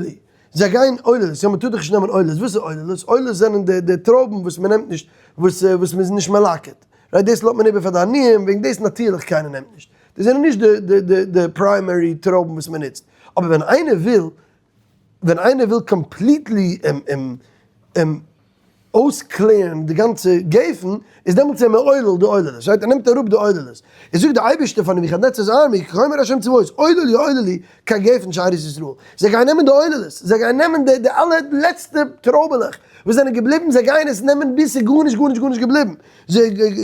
A: זיי גייען עוללות, יא מען טאר דאך נישט נעמען עוללות, וואס איז עוללות? עוללות זענען די טרויבן וואס מען נעמט נישט, וואס מען איז נישט מלקט, right, דאס לאזט מען איבער פאר די עניים, וועגן דאס נאטירליך קיינער נעמט נישט. די זענען נישט די די די primary טרויבן וואס מען נוצט, אבער ווען איינער וויל ווען איינער וויל completely אויסקלערן די גאנצע גפן, איז דעמאלטס איז ער מעולל די עוללות, right ער נעמט אראפ די עוללות, איז זאגט די אייבערשטער פאר נבוכדנצר'ס army, כה אמר השם צבאות, עולל יעוללו כגפן שארית ישראל, זיי גייען נעמען די עוללות, זיי גייען נעמען די די אלע לעצטע טרויבעלעך וואס זענען געבליבן, זיי גייען עס נעמען ביז ס'איז גארנישט גארנישט גארנישט געבליבן,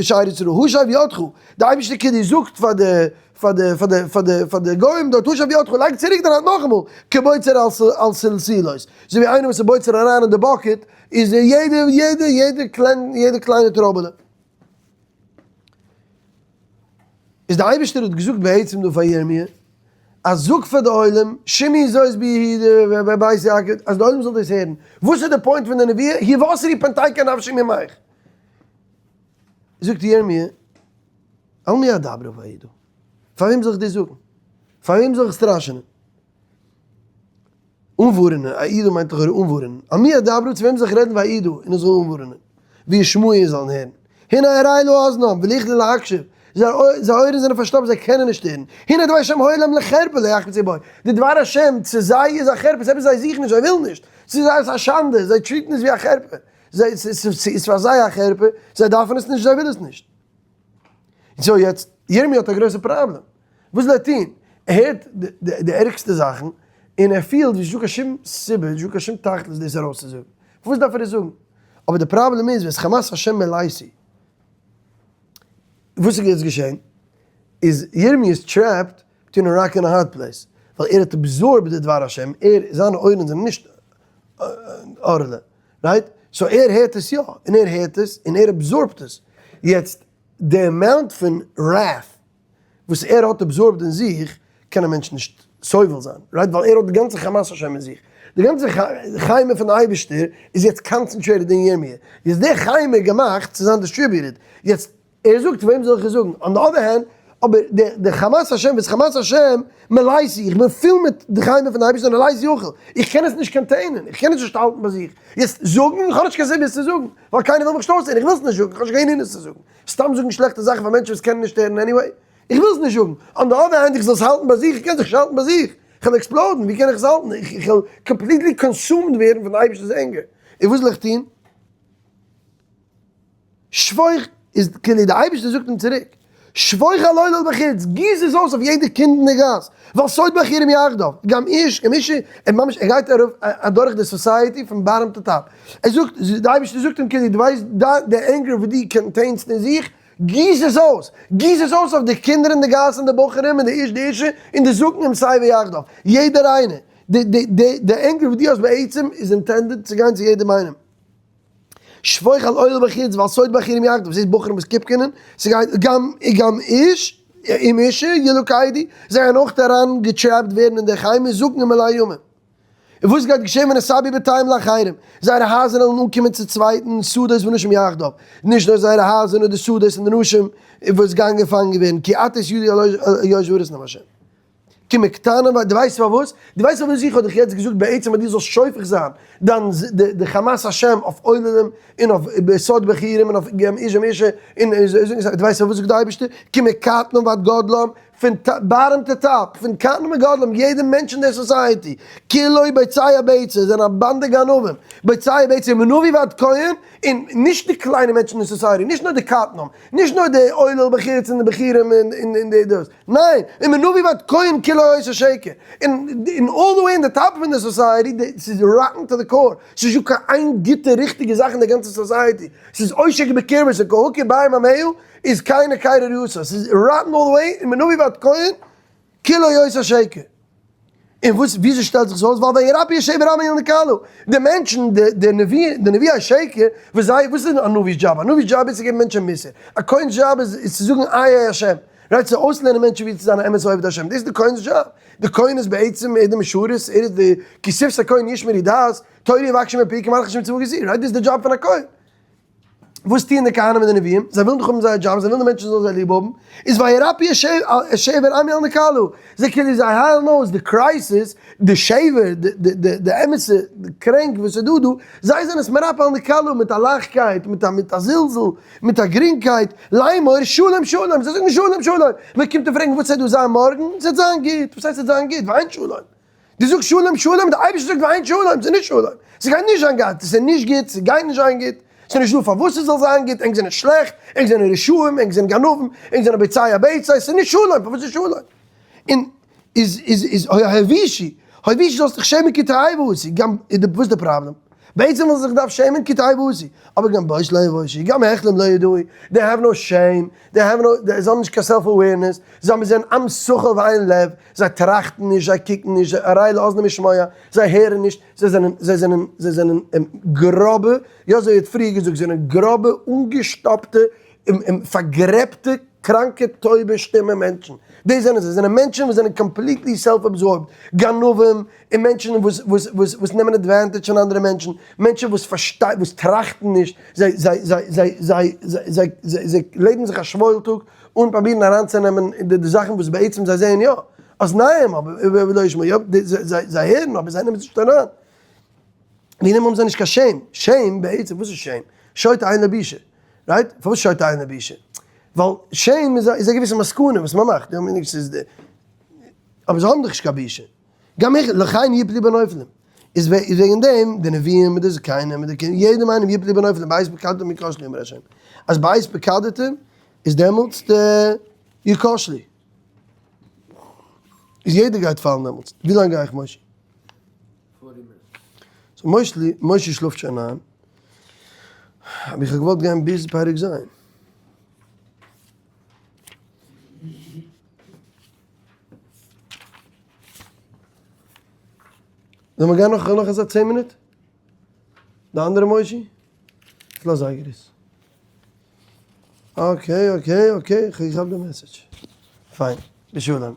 A: שארית ישראל, השב ידך, די אייבערשטער כאילו זאגט פאר די פאר די פאר די פאר די פאר די גוים דארט השב ידך לייג צוריק דיין האנט נאכאמאל כבוצר על סלסלות אזוי ווי איינער וואס איז בוצר אריין אין די bucket איז יעדע יעדע יעדע קליין יעדע קליינע טראבעלע איז די אייבערשטער האט געזאגט בעצם דא פאר ירמי' אז זאג פאר די עולם שמעו זאת ביהודה ובית יעקב אז די עולם זאל דאס הערן וואס איז די point פון די נבואה היווסרי פן תעקר נפשי ממך. זאגט ירמי', אל מי אדברה וידעו, פאר וועם זאל איך דאס זאגן? פאר וועם זאל איך סטראשענען? אנווארענען, אעידו מיינט לכאורה אנווארענען, אל מי אדברה, צו וועם זאל איך רעדן וידעו, און איך זאל אנווארענען, וישמעו און זאלן הערן, הנה ערלה אזנם, ולא יכלו להקשיב, זייער אויערן זענען פארשטאפט זיי קענען נישט הערן, הנה דבר השם היה להם לחרפה לא יחפצו בו, די דבר השם צו זיי איז א חרפה, ס'איז עפעס זיי זוכן נישט, זיי ווילן נישט, ס'איז זיי א שאנדע, זיי treat ן עס ווי א חרפה. זיי, ס'איז פאר זיי א חרפה, זיי דארפן עס נישט, זיי ווילן עס נישט. so יעצט, ירמי' האט א גרויסע פראבלעם. וואס זאל ער טון? ער הערט די ערגסטע זאכן, און ער פילט ווי ס'נישטא קיין שום סיבה, נישטא קיין שום תכלית דאס ארויסצוזאגן. פארוואס דארף ער עס זאגן? אבער די פראבלעם איז, ואת חמת השם מלאתי. וואס איז יעצט געשען? איז ירמי' איז trapped between a rock and a hard place, ווייל ער האט absorbed די דבר השם, ער, זיינע אויערן זענען נישט ערלה. right? So ער הערט עס יא, און ער הערט עס, און ער absorb ט עס. יעצט, די amount פון wrath וואס ער האט absorbed אין זיך, קען א מענטש נישט סובל זיין, right? ווייל ער האט די גאנצע חמת השם אין זיך. די גאנצע חימה פון די אייבערשטער איז יעצט concentrated אין ירמי'. יעצט די חימה איז געמאכט צו זיין distributed. יעצט ער זאגט וועם זאל איך עס זאגן? On the other hand, אבער די חמת השם וואס חמת השם מלאתי, איך בין פול מיט די חימה פון די אייבערשטער און מלאתי אוכל, איך קען עס נישט contain ען, איך קען עס נישט האלטן ביי זיך, יעצט זאגן? איך האב נישט קיין סיבה עס צו זאגן, ווייל קיינער וויל מיך נישט אויסהערן, איך וויל עס נישט זאגן, איך האב נישט קיין ענין עס צו זאגן, סתם זאגן שלעכטע זאכן פאר מענטשן וואס קענען נישט הערן anyway, איך וויל עס נישט זאגן, on the other hand איך זאל עס האלטן ביי זיך, איך קען זיך נישט האלטן ביי זיך, איך וועל explode ן, ווי קען איך עס האלטן, איך וועל completely consumed ווערן פון די אייבערשטער'ס anger, און וואס זאל איך טון? שפוך איז כאילו די אייבערשטער זאגט אים צוריק, שפוך על עולל בחוץ, גיס עס אויס אויף יעדע קינד אין די גאס, ועל סוד בחורים יחדיו, גם איש גם אשה, ער ממש ער גייט ארויף אדורך די society פון bottom to top, ער זאגט, די אייבערשטער זאגט אים כאילו דו ווייסט די anger וואס דו contain סט אין זיך, גיס עס אויס, גיס עס אויס אויף די קינדער אין די גאס און די בחורים און די איש די אשה און די זקנים סיי ויחדיו, יעדער איינער, די די די די anger וואס דו האסט בעצם איז intended צו גיין צו יעדעם איינעם. שפוך על עולל בחוץ ועל סוד בחורים יחדיו, וואס הייסט בחורים וואס קיפקענען, ס'גייט גם גם איש עם אשה ילכדו, זיי גייען אויך אריין גע trap ט ווערן אין די חימה זקנים מלא ימים. און וואס גייט געשען ונשבי בתיהם לאחרים, זייערע הייזער וועלן אנקומען צו צווייטן שדות ונשים יחדיו, נישט נאר זייערע הייזער נאר די שדות און די נשים וואס גייען געפאנגען ווערן, כי עתה ידי על יושבי הארץ נאם השם. כמקטנם, דו ווייסט פארוואס? דו ווייסט פארוואס איך האב דיך יעצט געזאגט בעצם אז דו זאלסט שופך זיין דיין די חמת השם אויף עוללים און אויף סוד בחורים און אויף גם איש גם אשה און דו ווייסט פארוואס זאגט די אייבערשטער כמקטנם ועד גדלם פון bottom to top פון קטנם ועד גדלם יעדע מענטש אין די society כולו בוצע בצע זענען א באנדע גנבים בוצע בצע מנביא ועד כהן און נישט די קליינע מענטשן אין society נישט נאר די קטנם נישט נאר די עולל בחוץ און די בחורים און די דאס ניין, ומנביא ועד כהן כולו עושה שקר, און און all the way אין די top פון די society, ס'איז rotten to the core, ס'איז נישטא קיין איין גוטע ריכטיגע זאך אין די גאנצע society, ס'איז עושק בקרבו, ס'איז כהוקר בים המהו, איז קיינער קיינער יעשה, ס'איז rotten all the way, ומנביא ועד כהן כולו עושה שקר. און וואס וויאזוי שטעלט זיך עס אויס, ווייל וירפא את שבר עמי אל נקלו, די מענטשן, די נביא, די נביאי השקר, וואס זיי, וואס איז א נביא'ס דזשאב? א נביא'ס דזשאב איז צו געבן מענטשן מוסר, א כהן'ס דזשאב איז צו זאגן איה השם, right, צו אויסלערנען מענטשן ווי צו זיין א אמת'ע עובד השם, דאס איז די כהן'ס דזשאב, די כהן איז בעצם ער איז די משרת, ער איז די כי שפתי כהן ישמרו דעת, תורה יבקשו מפי כי מלאך השם צבא גזיר, right, דאס איז די דזשאב פון א כהן. וואס טוען די כהנים און די נביאים? זיי ווילן דאך האבן זייער דזשאב, זיי ווילן די מענטשן זאלן זיי ליב האבן, איז וירפא את שבר עמי אל נקלו, זיי כאילו זיי היילן אויס די crisis, די שבר, די אמת'ע קרענק וואס איז דא דא, זיי זענען עס מרפא אל נקלו מיט א לייכטקייט, מיט א זלזול, מיט א גרינגקייט, לאמור שלום שלום, זיי זאגן שלום שלום, מען קומט און פרעגן וואס וועט דא זיין מארגן, ס'וועט זיין גוט, וואס הייסט ס'וועט זיין גוט, ואין שלום. דו זאגסט שלום שלום, דער אייבערשטער זאגט ואין שלום, ס'איז נישט שלום, ס'גייט נישט זיין גוט, ס'איז נישט גוט, ס'גייט נישט זיין גוט, ס'איז נישט דא פארוואס ס'זאל זיין גוט, ענק זענען שלעכט, ענק זענען רשעים, ענק זענען גנבים, ענק זענען בוצע בצע, ס'איז נישט שלום, פארוואס איז שלום? און איז איז איז הויבישי, הויבישי זאלסט דיך שעמען כי תועבה עשו, גם, וואס איז די פראבלעם? בעצם וואלט זיך געדארפט שעמען כי תועבה עשו, אבער גם בוש לא יבושו, גם החלים לא ידעו, they have no shame, they have no, זיי האבן נישט קיין self awareness, זיי האבן זענען עם שכל ואין לב, זיי טראכטן נישט, זיי קוקן נישט, זיי ערל לאזנם לשמוע, זיי הערן נישט, זיי זענען, זיי זענען, זיי זענען גראבע, יא אזוי האט פריער געזאגט, זיי זענען גראבע, אנגעשטאפטע, פארגרעבטע, קראנקע, טויבע, שטומע מענטשן. דאס זענען זיי, זיי זענען מענטשן וואס זענען completely self absorbed, גנבים, און מענטשן וואס וואס וואס וואס נעמען advantage פון אנדערע מענטשן, מענטשן וואס פארשטיי וואס טראכטן נישט, זיי זיי זיי זיי זיי זיי זיי זיי לעבן זיך א שוואויל טאג, אן פראבירן אריינצונעמען די די זאכן וואס בעצם זיי זעען יא, אזניים אבער ולא ישמעו, יא, זיי זיי הערן אבער זיי נעמען עס נישט אריין. וועגן דעם האבן זיי נישט קיין shame, shame בעצם וואס איז shame? שוטה אין לו בושה, right? פארוואס שוטה אין לו בושה? ווייל shame איז א איז א געוויסע מסקנא וואס מען מאכט, יא, ס'איז די, אבער זיי האבן דאך נישט קיין בושה. גם איך, לכן יפלו בנופלים. איז וועגן דעם, די נביאים מיט די זקנים מיט די קינדער, יעדעם איינעם יפלו בנופלים, בעת פקדתם יכשלו אמר השם. אז בעת פקדתם איז דעמאלטס די יכשלו. איז יעדער גייט פאלן דעמאלטס. ווי לאנג גיי איך משה? so משה, משה שלאפט שוין איין. אבער איך האב געוואלט גיין ביז פרק ז'. זאל מען גיין נאך נאך אזא 10 מינוט? די אנדערע מושי? איך לאז זיי גריס. Okay, okay, okay, איך האב געכאפט די message. פיין, בשלום.